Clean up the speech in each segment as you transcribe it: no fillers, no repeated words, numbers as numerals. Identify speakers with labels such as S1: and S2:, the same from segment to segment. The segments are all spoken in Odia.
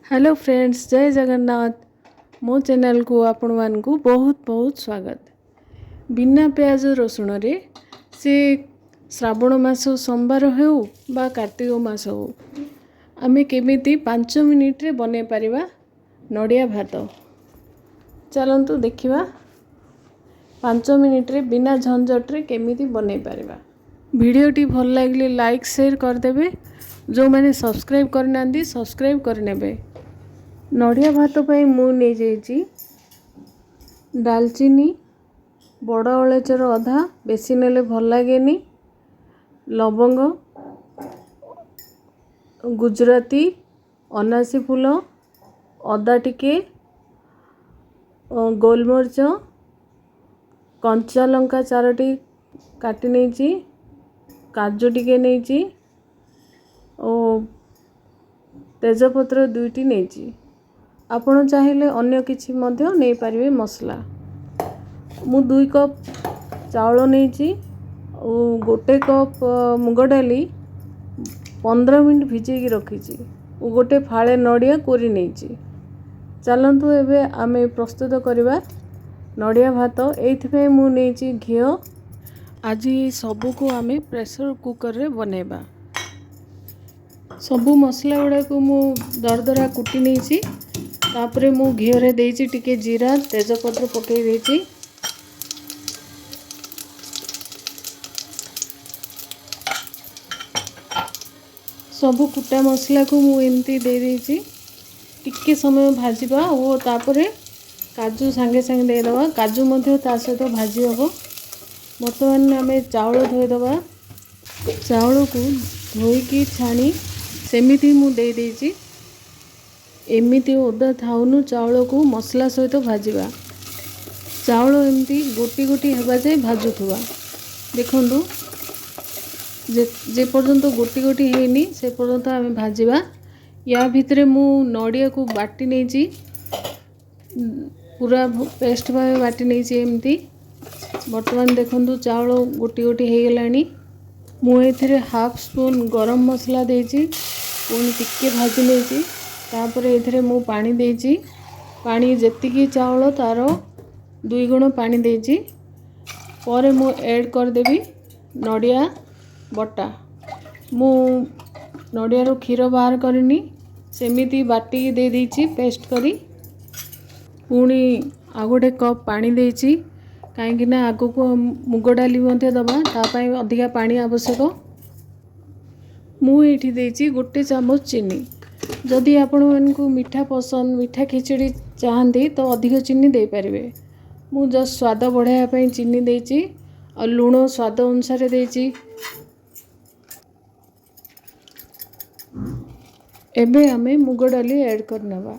S1: ହ୍ୟାଲୋ ଫ୍ରେଣ୍ଡସ୍, ଜୟ ଜଗନ୍ନାଥ। ମୋ ଚ୍ୟାନେଲକୁ ଆପଣମାନଙ୍କୁ ବହୁତ ବହୁତ ସ୍ୱାଗତ। ବିନା ପିଆଜ ରସୁଣରେ, ସେ ଶ୍ରାବଣ ମାସ ସୋମବାର ହେଉ ବା କାର୍ତ୍ତିକ ମାସ ହେଉ, ଆମେ କେମିତି 5 ମିନିଟ୍ରେ ବନେଇ ପାରିବା ନଡ଼ିଆ ଭାତ, ଚାଲନ୍ତୁ ଦେଖିବା। 5 ମିନିଟ୍ରେ ବିନା ଝଞ୍ଝଟରେ କେମିତି ବନେଇ ପାରିବା। ଭିଡ଼ିଓଟି ଭଲ ଲାଗିଲେ ଲାଇକ୍, ସେୟାର କରିଦେବେ। ଯେଉଁମାନେ ସବସ୍କ୍ରାଇବ୍ କରିନାହାନ୍ତି, ସବସ୍କ୍ରାଇବ୍ କରିନେବେ। ନଡ଼ିଆ ଭାତ ପାଇଁ ମୁଁ ନେଇଯାଇଛି ଡାଲଚିନି, ବଡ଼ ଅଳେଇଚର ଅଧା, ବେଶୀ ନେଲେ ଭଲ ଲାଗେନି, ଲବଙ୍ଗ, ଗୁଜୁରାତି, ଅନାସୀ ଫୁଲ, ଅଦା ଟିକେ, ଗୋଲମରିଚ, କଞ୍ଚା ଲଙ୍କା ଚାରୋଟି କାଟି ନେଇଛି, କାଜୁ ଟିକେ ନେଇଛି ଓ ତେଜପତ୍ର ଦୁଇଟି ନେଇଛି। ଆପଣ ଚାହିଁଲେ ଅନ୍ୟ କିଛି ମଧ୍ୟ ନେଇପାରିବେ ମସଲା। ମୁଁ 2 କପ୍ ଚାଉଳ ନେଇଛି ଆଉ 1 କପ୍ ମୁଗ ଡାଲି 15 ମିନିଟ୍ ଭିଜେଇକି ରଖିଛି ଓ ଗୋଟେ ଫାଳେ ନଡ଼ିଆ କୋରି ନେଇଛି। ଚାଲନ୍ତୁ, ଏବେ ଆମେ ପ୍ରସ୍ତୁତ କରିବା ନଡ଼ିଆ ଭାତ। ଏଇଥିପାଇଁ ମୁଁ ନେଇଛି ଘିଅ। ଆଜି ସବୁକୁ ଆମେ ପ୍ରେସର କୁକରରେ ବନେଇବା। ସବୁ ମସଲା ଗୁଡ଼ାକୁ ମୁଁ ଦରଦରା କୁଟି ନେଇଛି। ତାପରେ ମୁଁ ଘିଅରେ ଦେଇଛି ଟିକେ ଜିରା, ତେଜପତ୍ର ପକାଇ ଦେଇଛି। ସବୁ କୁଟା ମସଲାକୁ ମୁଁ ଏମିତି ଦେଇଦେଇଛି। ଟିକେ ସମୟ ଭାଜିବା ଓ ତାପରେ କାଜୁ ସାଙ୍ଗେ ସାଙ୍ଗେ ଦେଇଦେବା। କାଜୁ ମଧ୍ୟ ତା ସହିତ ଭାଜି ହେବ। ବର୍ତ୍ତମାନ ଆମେ ଚାଉଳ ଧୋଇଦେବା। ଚାଉଳକୁ ଧୋଇକି ଛାଣି ସେମିତି ମୁଁ ଦେଇଦେଇଛି। ଏମିତି ଓଦା ଥାଉନୁ ଚାଉଳକୁ ମସଲା ସହିତ ଭାଜିବା। ଚାଉଳ ଏମିତି ଗୋଟି ଗୋଟି ହେବା ଯାଏ ଭାଜୁଥିବା। ଦେଖନ୍ତୁ, ଯେ ପର୍ଯ୍ୟନ୍ତ ଗୋଟି ଗୋଟି ହେଇନି, ସେ ପର୍ଯ୍ୟନ୍ତ ଆମେ ଭାଜିବା। ୟା ଭିତରେ ମୁଁ ନଡ଼ିଆକୁ ବାଟି ନେଇଛି, ପୁରା ପେଷ୍ଟ ଭାବେ ବାଟି ନେଇଛି ଏମିତି। ବର୍ତ୍ତମାନ ଦେଖନ୍ତୁ, ଚାଉଳ ଗୋଟି ଗୋଟି ହେଇଗଲାଣି। ମୁଁ ଏଥିରେ ହାଫ୍ ସ୍ପୁନ୍ ଗରମ ମସଲା ଦେଇଛି। ପୁଣି ଟିକେ ଭାଜି ନେଇଛି। ତାପରେ ଏଥିରେ ମୁଁ ପାଣି ଦେଇଛି। ପାଣି ଯେତିକି ଚାଉଳ, ତା'ର ଦୁଇ ଗୁଣ ପାଣି ଦେଇଛି। ପରେ ମୁଁ ଏଡ଼୍ କରିଦେବି ନଡ଼ିଆ ବଟା। ମୁଁ ନଡ଼ିଆରୁ କ୍ଷୀର ବାହାର କରିନି, ସେମିତି ବାଟିକି ଦେଇଦେଇଛି ପେଷ୍ଟ କରି। ପୁଣି ଆଉ 1 କପ୍ ପାଣି ଦେଇଛି, କାହିଁକିନା ଆଗକୁ ମୁଗ ଡାଲି ମଧ୍ୟ ଦେବା, ତା ପାଇଁ ଅଧିକା ପାଣି ଆବଶ୍ୟକ। ମୁଁ ଏଇଠି ଦେଇଛି 1 ଚାମଚ ଚିନି। ଯଦି ଆପଣମାନଙ୍କୁ ମିଠା ପସନ୍ଦ, ମିଠା ଖିଚୁଡ଼ି ଚାହାନ୍ତି, ତ ଅଧିକ ଚିନି ଦେଇପାରିବେ। ମୁଁ ଜଷ୍ଟ ସ୍ୱାଦ ବଢ଼ାଇବା ପାଇଁ ଚିନି ଦେଇଛି ଆଉ ଲୁଣ ସ୍ୱାଦ ଅନୁସାରେ ଦେଇଛି। ଏବେ ଆମେ ମୁଗ ଡାଲି ଆଡ଼୍ କରିନେବା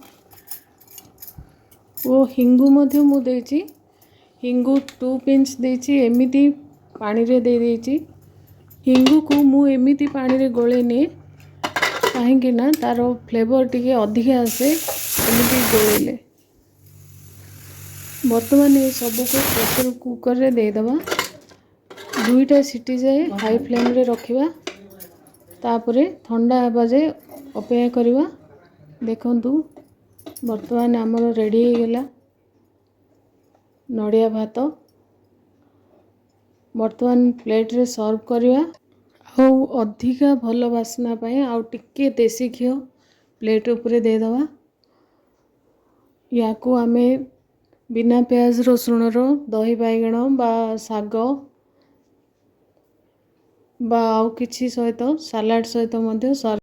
S1: ଓ ହିଙ୍ଗୁ ମଧ୍ୟ ମୁଁ ଦେଇଛି। ହିଙ୍ଗୁ 2 ପିଞ୍ଚ ଦେଇଛି, ଏମିତି ପାଣିରେ ଦେଇଦେଇଛି। ହିଙ୍ଗୁକୁ ମୁଁ ଏମିତି ପାଣିରେ ଗୋଳେଇ ନିଏ, କାହିଁକି ନା ତା'ର ଫ୍ଲେଭର୍ ଟିକେ ଅଧିକା ଆସେ ଏମିତି ଗୋଳେଇଲେ। ବର୍ତ୍ତମାନ ଏ ସବୁକୁ ପ୍ରେସର କୁକରରେ ଦେଇଦେବା। ଦୁଇଟା ସିଟି ଯାଏ ହାଇ ଫ୍ଲେମ୍ରେ ରଖିବା। ତାପରେ ଥଣ୍ଡା ହେବା ଯାଏ ଅପେକ୍ଷା କରିବା। ଦେଖନ୍ତୁ, ବର୍ତ୍ତମାନ ଆମର ରେଡ଼ି ହେଇଗଲା ନଡ଼ିଆ ଭାତ। ବର୍ତ୍ତମାନ ପ୍ଲେଟ୍ରେ ସର୍ଭ କରିବା। ଆଉ ଅଧିକା ଭଲ ବାସ୍ନା ପାଇଁ ଆଉ ଟିକେ ଦେଶୀ ଘିଅ ପ୍ଲେଟ୍ ଉପରେ ଦେଇଦେବା। ୟାକୁ ଆମେ ବିନା ପିଆଜ ରସୁଣର ଦହି ବାଇଗଣ ବା ଶାଗ ବା ଆଉ କିଛି ସହିତ, ସାଲାଡ଼ ସହିତ ମଧ୍ୟ ସର୍ଭ